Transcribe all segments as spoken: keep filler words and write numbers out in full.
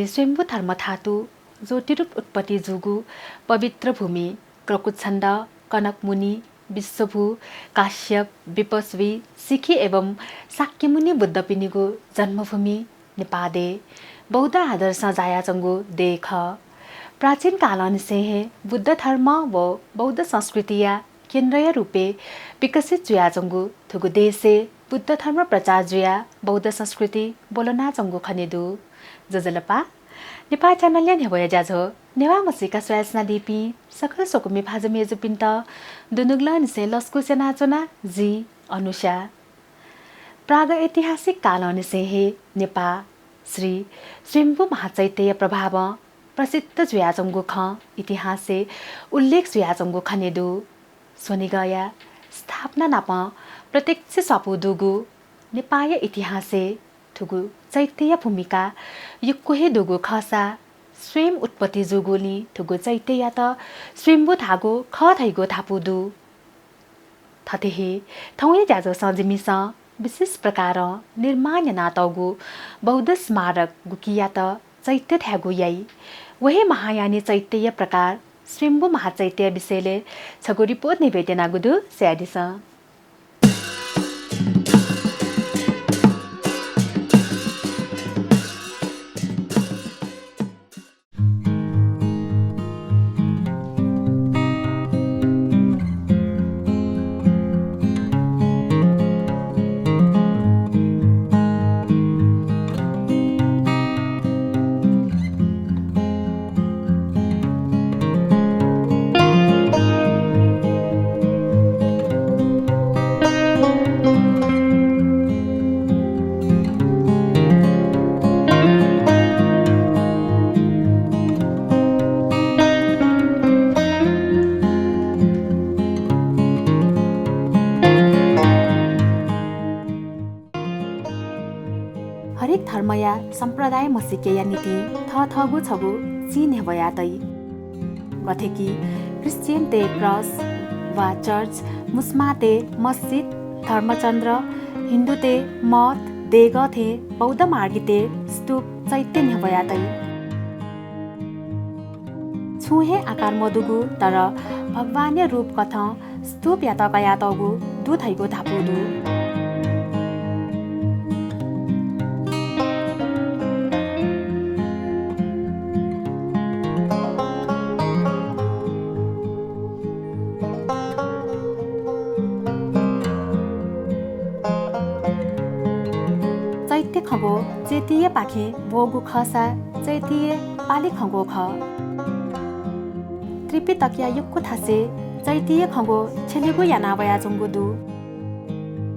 स्वयम्भू धर्मधातु ज्योतिरूप उत्पत्ति जूगु पवित्र भूमि क्रकुच्छन्द, कनकमुनि, विश्वभू, काश्यप, विपस्वी, शिखी एवं शाक्यमुनि बुद्धपिनिगु जन्मभूमि नेपाः देय् बौद्ध आदर्शं जायाच्वंगु देय् खः। प्राचीन कालंनिसें हे बुद्ध धर्म व बौद्ध संस्कृतिया केन्द्रया रूपय् विकसित जुयाच्वंगु थुगु देशय् बुद्ध धर्म प्रचार जुयाः बौद्ध संस्कृति ब्वलनाच्वंगु खने दु। ज्वजलपा। नेपाः च्यानलया न्ह्यब्वया ज्याझ्वः नेवाः म्हसीका स्वयाच्वनादीपिं सकल स्वकुमि भाजु मय्जुपिन्त दुनुगलंनिसें लसकुस यानाच्वना, जि अनुषा। प्रागैतिहासिक कालंनिसें हे नेपाः श्री स्वयम्भू महाचैत्यया प्रभावं प्रसिद्ध जुयाच्वंगु खँ इतिहासय् उल्लेख जुयाच्वंगु खने दु। स्वनिगःया स्थापना नाप प्रत्यक्ष स्वापू दुगु नेपाःया इतिहासय् थुगु चैत्यया भूमिका यक्व हे दुगु खःसा स्वयं उत्पत्ति जूगुलिं थुगु चैत्ययात स्वयम्भू धाःगु खः धइगु धापू दु। थथे हे थौंया ज्याझ्वलय् जिमिसं विशेष प्रकारं निर्माण यानातःगु बौद्ध स्मारक गुकियात चैत्य धायेगु याइ। व हे महायानी चैत्यया प्रकार स्वयम्भू महाचैत्यया विषयलय् छगू रिपोर्ट न्ह्यब्वयेत्यनागु दु, स्वयादिसँ। हरेक धर्मया सम्प्रदाय म्हसीकेया निंतिं थःथःगु छगू चिं न्ह्यब्वया तइ। गथे कि क्रिश्चियनतय् क्रस वा चर्च, मुस्मांतय् मस्जिद, धर्मचन्द्र, हिन्दूतय् मठ, देगः थें बौद्ध मार्गीतय् स्तूप, चैत्य न्ह्यब्वया तइ। छुं हे आकार मदुगु तर भगवानया रूप कथं स्तूपयात कयातःगु दु धइगु धापू दु। चैत्य खँग्वः चैतीयपाखें ब्वःगु खःसा चैतीय पालि खँग्वः खः। त्रिपिटकया यक्व थासय् चैतीय खँग्वः छ्यलेगु याना वयाच्वंगु दु।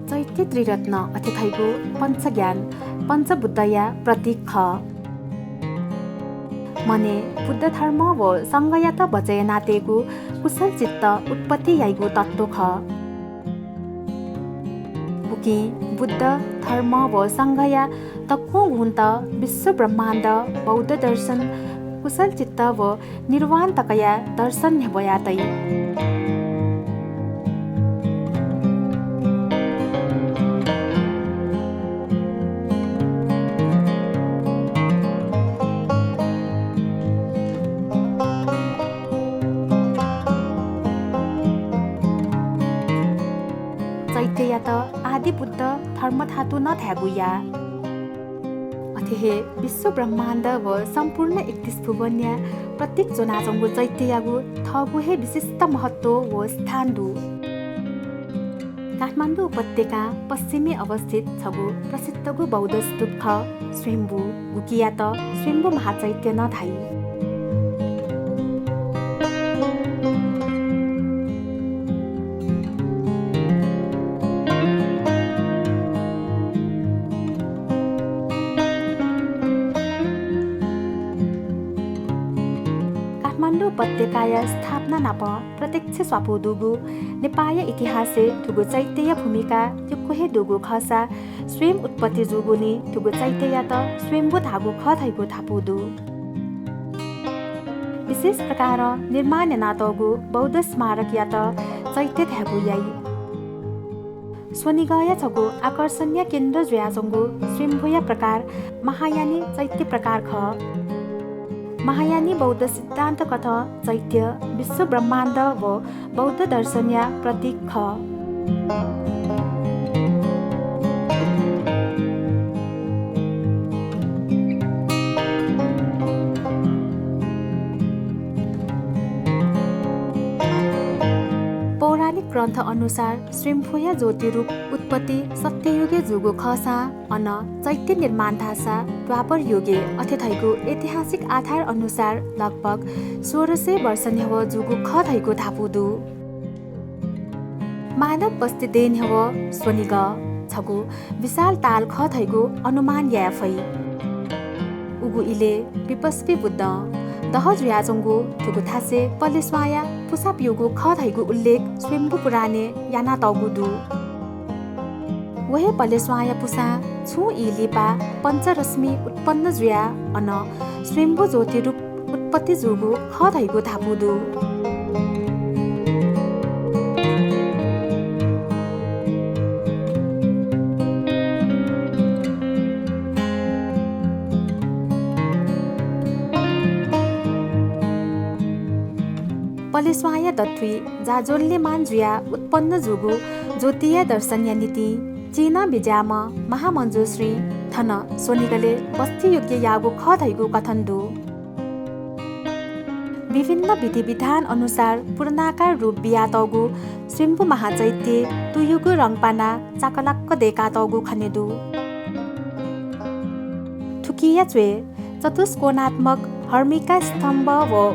चैत्य त्रिरत्न अथे धइगु पञ्चज्ञान, पञ्चबुद्धया प्रतीक खः। मनय् बुद्ध धर्म व संघयात बचय् यानातयेगु कुशल चित्त उत्पत्ति याइगु तत्त्व खः। उकिं बुद्ध, धर्म व संघया दक्वं गुणत विश्व ब्रह्माण्ड, बौद्ध दर्शन, कुशल चित्त व निर्वाण तकया दर्शन न्ह्यब्वया तइ। चैत्ययात आदि बुद्ध धर्मधातु नं धायेगु याः। अथे हे विश्व ब्रह्माण्ड व सम्पूर्ण एकतीस भुवनया प्रतीक च्वनाच्वंगु चैत्ययागु थःगु हे विशिष्ट महत्त्व व स्थान दु। काठमाडौं उपत्यकां पश्चिमय् अवस्थित छगू प्रसिद्धगु बौद्ध स्तूप खः स्वयम्भू, गुकियात स्वयम्भू महाचैत्य नं धाइ। काठमाडौं उपत्यकाया स्थापना नाप प्रत्यक्ष स्वापू दुगु नेपाःया इतिहासय् थुगु चैत्यया भूमिका यक्व हे दुगु खःसा स्वयं उत्पत्ति जूगुलिं थुगु चैत्ययात स्वयम्भू धाःगु खः धइगु धापू दु। विशेष प्रकारं निर्माण यानातःगु बौद्ध स्मारकयात चैत्य धायेगु याइ। स्वनिगःया छगू आकर्षणया केन्द्र जुयाच्वंगु स्वयम्भूया प्रकार महायानी चैत्य प्रकार खः। महायानी बौद्ध सिद्धान्त कथं चैत्य विश्व ब्रह्माण्ड व बौद्ध दर्शनया प्रतीक खः। पौराणिक ग्रन्थ अनुसार स्वयम्भूया ज्योतिरूप उत्पत्ति सत्ययुगय् जूगु खःसां अन चैत्य निर्माण धाःसा द्वापर युगय् अथे धइगु ऐतिहासिक आधार अनुसार लगभग सोह्र सय वर्ष न्ह्यः जूगु खः धइगु धापू दु। मानव बस्ती देय् न्ह्यः स्वनिगः छगू विशाल ताल खः धइगु अनुमान याये फइ। उगु इलय् विपस्वी बुद्धं दह जुयाच्वंगु थुगु थासय् पलेस्वांया पुसा प्यूगु खः धइगु उल्लेख स्वयम्भू पुराणय् यानातःगु दु। व हे पलेस्वांया पुसां छुं ई लिपा पञ्चरश्मि उत्पन्न जुयाः अन स्वयम्भू ज्योतिरूप उत्पत्ति जूगु खः धइगु धापू दु। पलेस्वांया दथुइ जाज्वल्यमान जुयाः उत्पन्न जूगु ज्योतिया दर्शनया निंतिं चिं बिज्याःम्ह महामञ्जुश्रीं थन स्वनिगलय् बस्ती योग्य याःगु खः धइगु कथन दु। विभिन्न विधिविधान अनुसार पूर्णाकार रूप बियातःगु स्वयम्भू महाचैत्यय् तुयुगु रंग पानाः चाकलाक्क दय्कातःगु खने दु। थुकिया च्वय् चतुष्कोणात्मक हर्मिका स्तम्भ व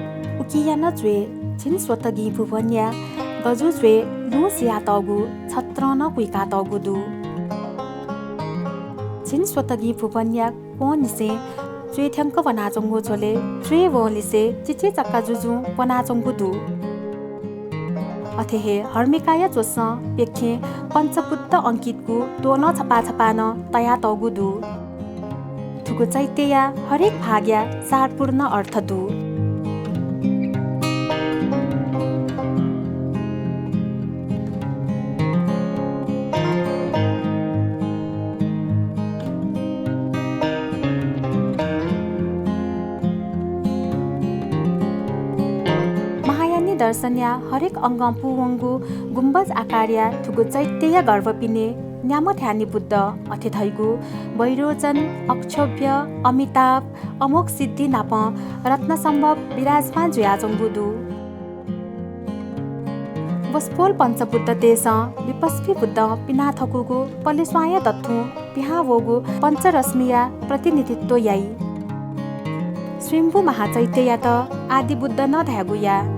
उकिया नं च्वय् झिंस्वतगिं भुवनया गजू च्वय् लुँ सियातःगु छत्रं नं कुइकातःगु दु। झिंस्वतगिं भुवनया क्वंनिसें च्वय् थ्यंक वनाच्वंगु झ्वलय् च्वय् वंलिसे चिचिचक्का जुजुं वनाच्वंगु दु। अथे हे हर्मिकाया च्वसं प्यखें पञ्चबुद्ध अंकितगु द्वहं छपाः छपाः नं तयातःगु दु। थुगु चैत्यया हरेक भागया सारपूर्ण अर्थ दु। महायानी दर्शनया हरेक अंगं पूवंगु गुम्बज आकारया थुगु चैत्यया गर्भपिने न्याम्ह ध्यानी बुद्ध, अथे धइगु वैरोचन, अक्षोभ्य, अमिताभ, अमोघसिद्धि नापं रत्नसम्भव विराजमान जुयाच्वंगु दु। वसपोल पञ्चबुद्धतय्सं विपस्वी बुद्धं पिनाथकूगु पलेस्वांया दथुं पिहां वःगु पञ्चरश्मिया प्रतिनिधित्व याइ। स्वयम्भू महाचैत्ययात आदि बुद्ध नं धायेगु याः।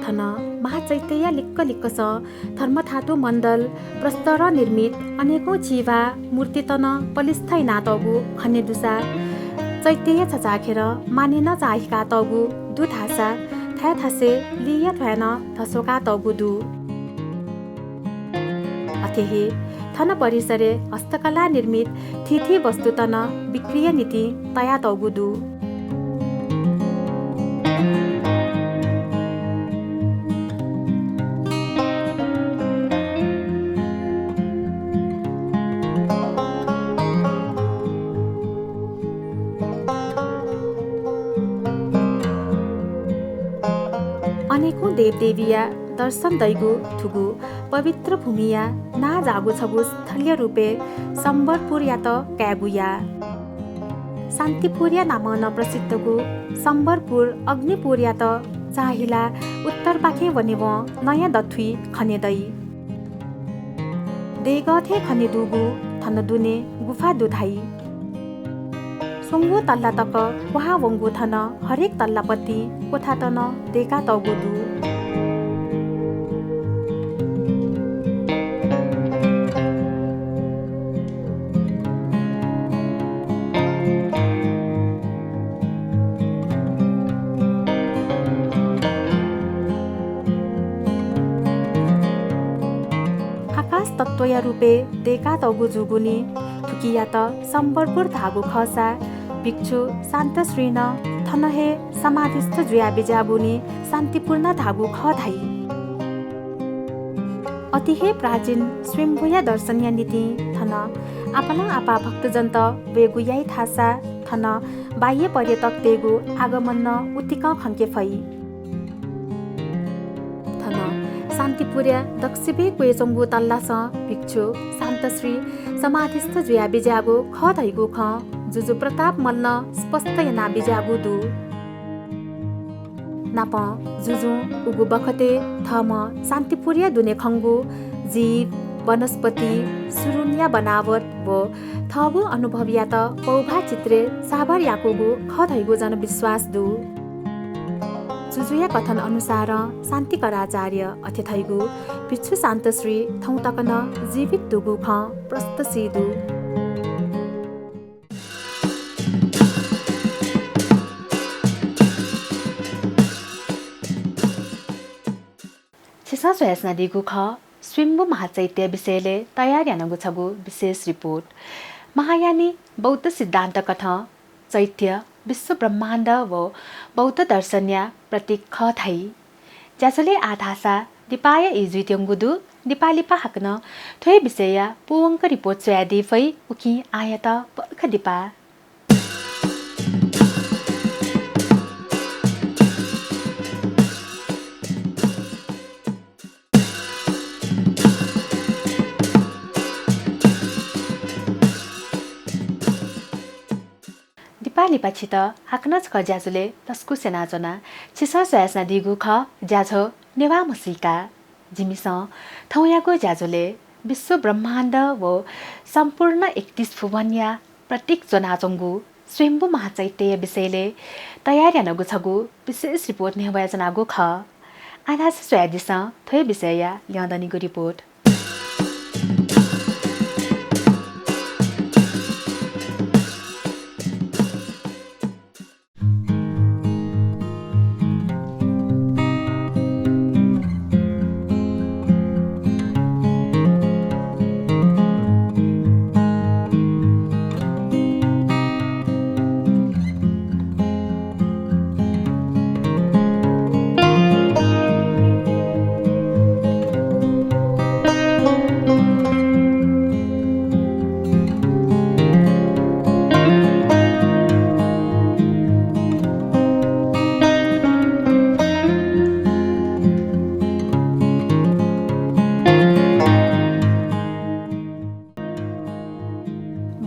थन महाचैत्यया लिक्क लिक्कसं धर्मधातु मण्डल, प्रस्तरं निर्मित अनेकौं चिभाः मूर्तित नं पलिस्था यानातःगु खने दुसा चैत्यया छचाःखेरं माने नं चाःहिकातःगु दु धाःसा थाय् थासय् लिया ध्वाँय् नं धस्वाकातःगु दु। अथे हे थन परिसरय् हस्तकला निर्मित थीथी वस्तुत नं बिक्रीया निंतिं तयातःगु दु। अनेकौं देवदेवीया दर्शन दइगु थुगु पवित्र भूमिया नांजाःगु छगू स्थलया रूपय् सम्बरपुरयात कायेगु याः। शान्तिपुरया नामं नं प्रसिद्धगु सम्बरपुर अग्निपुरयात चाःहिलाः उत्तरपाखें वनेवं लँया दथुइ खने दइ। देगः थें खने दुगु थन दुने गुफा दु धाइ। स्वंगू तल्ला तक क्वहां वंगु थन हरेक तल्लापतिं क्वथात नं दय्कातःगु दु। आकाश तत्त्वया रूपय् दय्कातःगु जूगुलिं थुकियात सम्बरपुर धाःगु खःसा भिक्षु शान्तश्री नं थन हे समाधिस्थ जुयाबिज्याःगुलिं शान्तिपुर नं धाःगु खः धाइ। अति हे प्राचीन स्वयम्भूया दर्शनया निंतिं थन आपालं आपाः भक्तजनत वयेगु याइ धाःसा थन बाह्य पर्यटकतय्गु आगमन नं उतिकं खंके फइ। थन शान्तिपुरया दक्वसिबय् क्वय्च्वंगु तल्लासं भिक्षु शान्तश्री समाधिस्थ जुयाबिज्याःगु खः धइगु खँ जुजु प्रताप मल्लं स्पष्ट यानाबिज्याःगु दु। नापं जुजुं उगु बखतय् थःम्हं शान्तिपुरया दुने खंगु जीव, वनस्पति, सुरुङया बनावट व थःगु अनुभवयात पौभा चित्रय् साभार याकूगु खः धइगु जनविश्वास दु। जुजुया कथन अनुसारं शान्तिकराचार्य अथे धइगु भिक्षु शान्तश्री थौं तक नं जीवित दुगु खँ प्रष्ट सी दु। छिसं स्वयाच्वनादीगु खः स्वयम्भू महाचैत्य विषयलय् तयार यानागु छगू विशेष रिपोर्ट। महायानी बौद्ध सिद्धान्त कथं चैत्य विश्व ब्रह्माण्ड व बौद्ध दर्शनया प्रतीक खः धाइ। ज्याझ्वलय् आः धाःसा दिपाया ई जुइत्यंगु दु। दिपा लिपा हाकनं थ्व हे विषयया पूवंक रिपोर्ट स्वयादी फइ, उकिं आःयात पलख दिपा। दिपा लिपा छित हाकनं छकः ज्याझ्वलय् लसकुस यानाच्वना। छिसं स्वयाच्वनादीगु खः ज्याझ्वः नेवाः म्हसीका। जिमिसं थौंयागु ज्याझ्वलय् विश्व ब्रह्माण्ड व सम्पूर्ण एकतीस भुवनया प्रतीक च्वनाच्वंगु स्वयम्भू महाचैत्यया विषयलय् तयार यानागु छगू विशेष रिपोर्ट न्ह्यब्वयाच्वनागु खः। आः धाःसा स्वयादिसँ थ्व हे विषयया ल्यं दनिगु रिपोर्ट।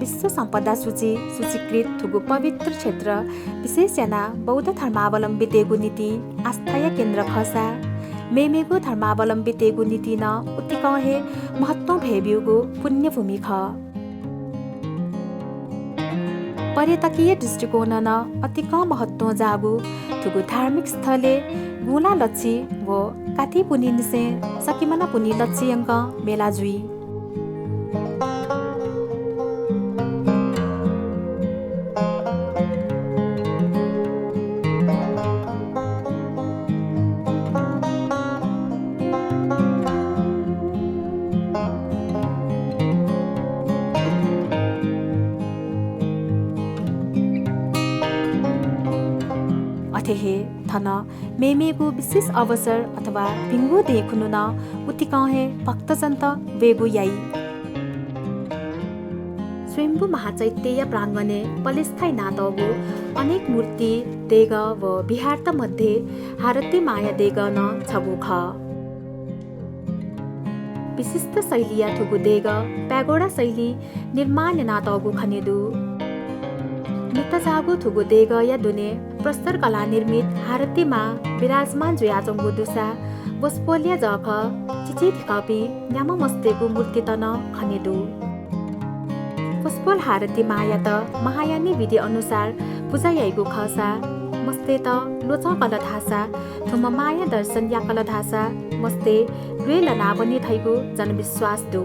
विश्व सम्पदा सूची सूचीकृत थुगु पवित्र क्षेत्र विशेष यानाः बौद्ध धर्मावलम्बीतय्गु निंतिं आस्थाया केन्द्र खःसा मेमेगु धर्मावलम्बीतय्गु निंतिं नं उतिकं हे महत्वं भय्ब्यूगु पुण्यभूमि खः। पर्यटकीय दृष्टिकोणं नं अतिकं महत्वं जाःगु थुगु धार्मिक स्थलय् गुँला लच्छि व कात्ति पुन्हिनिसें सकिमना पुन्हि लच्छि यंकं मेला जुइ। अथे हे थन मेमेगु विशेष अवसर अथवा भिंगु दिं खुन्हु नं उतिकं हे भक्तजनत वयेगु याइ। स्वयम्भू महाचैत्यया प्राङ्गणय् पलेस्था यानातःगु अनेक मूर्ति, देगः व विहारत मध्ये हारती माया देगः नं छगू खः। विशिष्ट शैलीया थुगु देगः प्यागोडा शैलीं निर्माण यानातःगु खने दु। निता जाःगु थुगु देगःया दुने प्रस्तर कलानिर्मित हारती मां विराजमान जुयाच्वंगु दुसा वसपोलया जःखः चिचीधिकःपिं न्याम्ह मस्तय्गु मूर्तित नं खने दु। वसपोल हारती मांयात महायानी विधि अनुसार पुजा याइगु खःसा मस्तय्त ल्वचं कल धाःसा थुम्ह मांया दर्शन याकल धाःसा मस्तय् ल्वय् लनावनी धइगु जनविश्वास दु।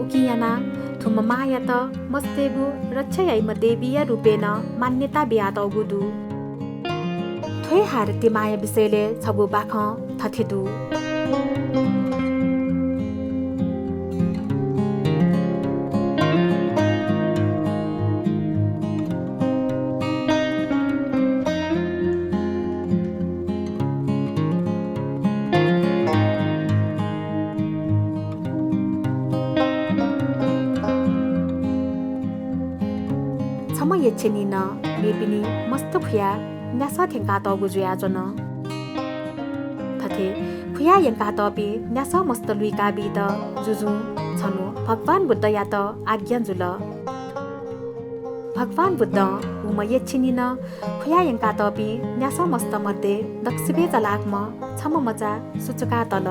उकिं यानाः थुम्ह मांयात मस्तय्गु रक्षा याइम्ह देवीया रूपय् नं मान्यता बियातःगु दु। थ्व हे हारती मांया विषयलय् छगू बाखं थथे दु। यक्षिणी नं मेपिनि मस्त खुयाः न्यासः थ्यंकातःगु जुयाच्वन। थथे खुयाः यंकातःपिं न्यासः मस्त लुइका बीत जुजुं छन्हु भगवान बुद्धयात आज्ञा जुल। भगवान बुद्धं उम्ह यक्षिणी नं खुयाः यंकातःपिं न्यासः मस्त मध्ये दक्वसिबें चलाकम्ह छम्ह मचा सुचुकातल।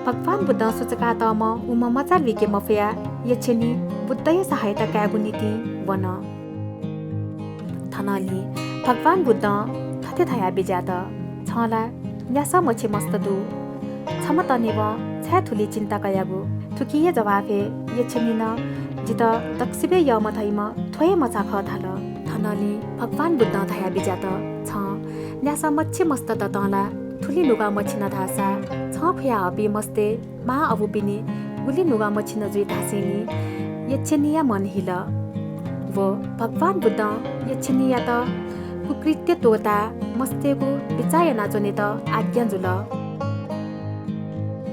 भगवान बुद्धं सुचुकातःम्ह उम्ह मचा लुइके मफयाः यक्षिणी बुद्धया सहायता कायेगु निंतिं वन। थनंलि भगवान बुद्धं थथे धयाः बिज्यात, "छं ला न्यासः मछि मस्त दु। छम्ह तनेवं छाय् थुलि चिन्ता कयागु?" थुकिया जवाफ हे यक्षिणी नं जितः दक्वसिबें यःम्ह धइम्ह थ्व हे मचा खः धाल। थनंलि भगवान बुद्धं धयाः बिज्यात, "छं न्यासः मछि मस्त दतं ला थुलि नुगः मछिन धाःसा छं खुयाहःपिं मस्तय् मां अबुपिनि गुलि नुगः मछिन जुइ धासेंलि यक्षिणीया मन हिल। व भगवान बुद्धं यक्षिणीयात कुकृत्य त्वःताः मस्तय्गु बिचाः यानाच्वनेत आज्ञा जुल।"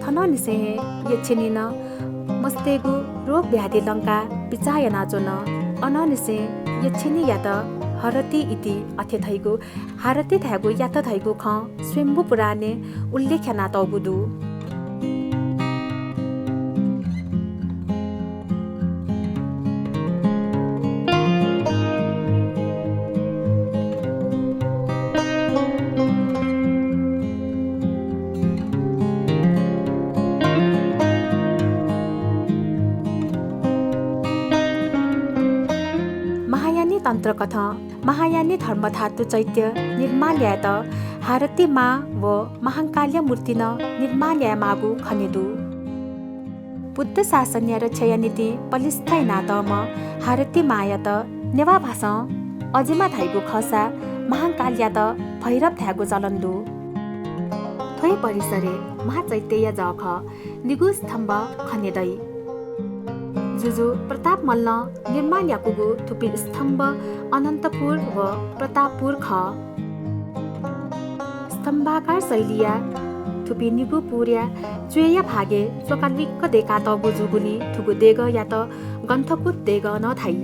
थनंनिसें हे यक्षिणी नं मस्तय्गु रोग व्याधि लंकाः बिचाः यानाच्वन। अनंनिसें यक्षिणीयात हरति इति अथे धइगु हारति धायेगु यात धइगु खँ स्वयम्भू पुराणय् उल्लेख यानातःगु दु। महायानी तन्त्रकथं महायानी धर्मधातु चैत्य निर्माण यायेत हारती मां व महांकालया मूर्ति नं निर्माण यायेमाःगु खने दु। बुद्ध शासनया रक्षाया निंतिं पलिस्था यानातःम्ह हारती मांयात नेवाः भाषां अजिमा धाइगु खःसा महांकालयात भैरव धायेगु चलन दु। थ्व हे परिसरय् महाचैत्यया जःखः निगू स्तम्भ खने दइ। जुजु प्रताप मल्लं निर्माण याकूगु थुपिं स्तम्भ अनन्तपुर व प्रतापपुर खः। स्तम्भाकार शैलीया थुपिं निगू पुरया च्वय्या भागय् च्वकालिक्क दय्कातःगु जूगुलिं थुगु देगःयात गन्थकुट देगः नं धाइ।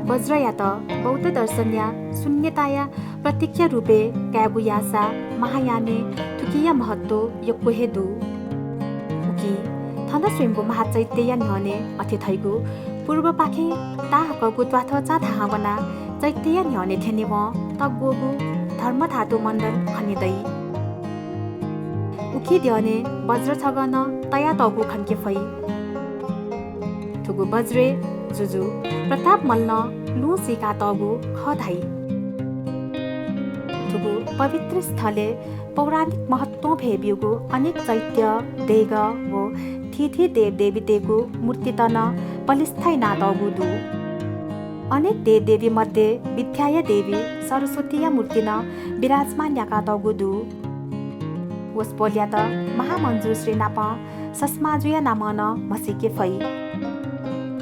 वज्रयात बौद्ध दर्शनया शून्यताया प्रतीकया रूपय् कायेगु याःसा महायानय् थुकिया महत्व यक्व हे दु। उकिं थन स्वयम्भू महाचैत्यया न्ह्यःने अथे धइगु पूर्वपाखें ताहाकःगु त्वाथःचां थाहां वनाः चैत्यया न्ह्यःने थ्यनेवं तग्वःगु धर्मधातु मण्डल खने दइ। उकी द्यःने वज्र छगः नं तयातःगु खंके फइ। थुगु वज्रय् जुजु प्रताप मल्लं लुँ सीकातःगु खः धाइ। थुगु पवित्र स्थलय् पौराणिक महत्वं भय्ब्यूगु अनेक चैत्य, देगः व थीथी देवदेवीतय्गु मूर्तित नं पलिस्था यानातःगु दु। अनेक देवदेवी मध्ये विद्याया देवी सरस्वतीया मूर्ति नं विराजमान याकातःगु दु। वसपोलयात महामञ्जुश्री नाप सस्माजुया नामं नं म्हसीके फइ।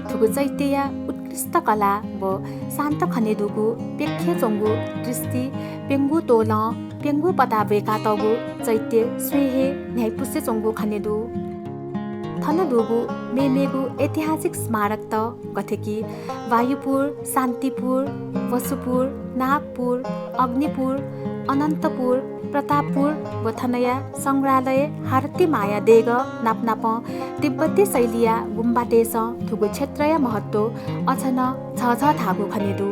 थुगु चैत्यया उत्कृष्ट कला व शान्त खने दुगु प्यखे च्वंगु दृष्टि प्यंगू तोलं प्यंगू पता ब्वय्कातःगु चैत्य स्वये हे न्ह्याइपुसे च्वंगु खने दु। थन दुगु मेमेगु ऐतिहासिक स्मारकत गथे कि वायुपुर, शान्तिपुर, वसुपुर, नागपुर, अग्निपुर, अनन्तपुर, प्रतापपुर व थनया संग्रहालय हारती माया देगः नापनापं तिब्बती शैलीया गुम्बातय्सं थुगु क्षेत्रया महत्व अझ नं झःझः धाःगु खने दु।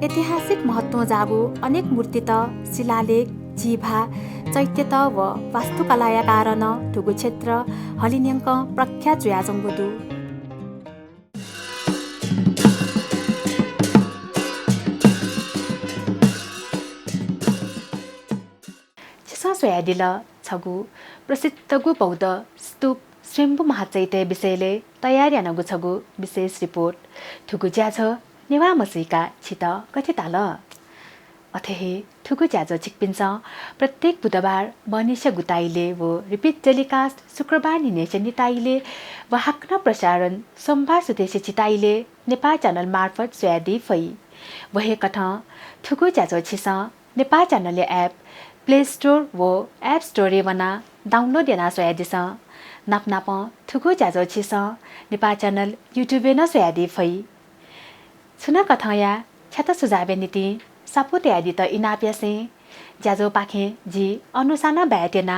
ऐतिहासिक महत्वं जाःगु अनेक मूर्तित, शिलालेख, झीभाः, चैत्यत व वास्तुकलाया कारणं थुगु क्षेत्र हलिंन्यंकं प्रख्यात जुयाच्वंगु दु। छिसं स्वयादिल छगू प्रसिद्धगु बौद्ध स्तूप स्वयम्भू महाचैत्य विषयलय् तयार यानागु छगू विशेष रिपोर्ट। थुगु ज्याझ्वः नेवाः म्हसीका छित गथे ताल? अथे हे थुगु ज्याझ्वः छिकपिन्सं प्रत्येक बुधबार बहनिसिया गुताइले व repeat telecast शुक्रबार न्हिनय्सिया निताइले व हाकनं प्रसारण सोमबार सुथय्सिया झिताइले नेपाल च्यानल मार्फत स्वयादी फइ। व हे कथं थुगु ज्याझ्वः छिसं नेपाल च्यानलया app Play Store व App Store-य् वनाः download यानाः स्वयादिसँ। नापनापं थुगु ज्याझ्वः छिसं नेपाल च्यानल YouTube-य् नं स्वयादी फइ। छुं नं कथंया छ्यात सुझावया निंतिं सापु तयादीत इनाप यासें ज्याझ्वःपाखें जि अनुषां बाय् त्यना।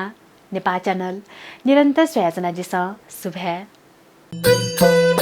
नेपाल च्यानल निरन्तर स्वयाच्वनादिसँ। सुभाय्।